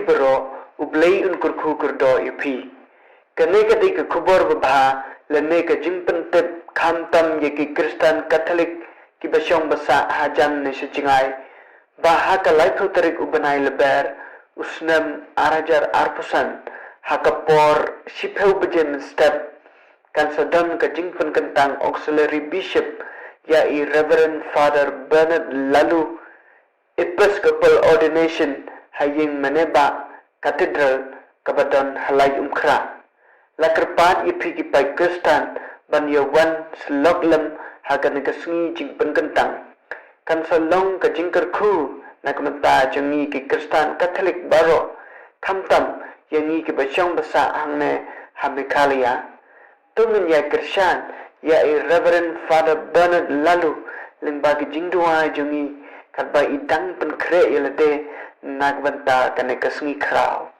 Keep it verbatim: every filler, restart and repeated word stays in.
baroh, U Blei un kyrkhu kyrdoh ïa phi. Kane ka dei ka khubor babha lane ka jingpyntip khamtam ïa ki Khristan Katholik kiba shong ba sah hajan ne sha jngai, ba ha ka laiphew tarik u bnai Lber u snem ar hajar arphew san, ha ka por shiphew baje mynstep, kan sa don ka jingpynkyntang Auxiliary Bishop ïa i Reverend Father Bernard Laloo, Episcopal Ordination ha ïing Manebah Cathedral kaba don ha Laitumkhrah. La kyrpad ïa phi ki paid Khristan ban ïa wan syllok lem ha kane ka sngi jingpynkyntang. Kan sa long ka jingkyrkhu na ka bynta jong ngi ki Khristan Katholik baroh, khamtam ïa ngi kiba shong ba sah hangne ha Meghalaya. To ngin ïa kyrshan ïa i Reverend Father Bernard Laloo lyngba ki jingduwai jong ngi, katba i dang pynkhreh ïa lade na ka bynta kane ka sngi khraw.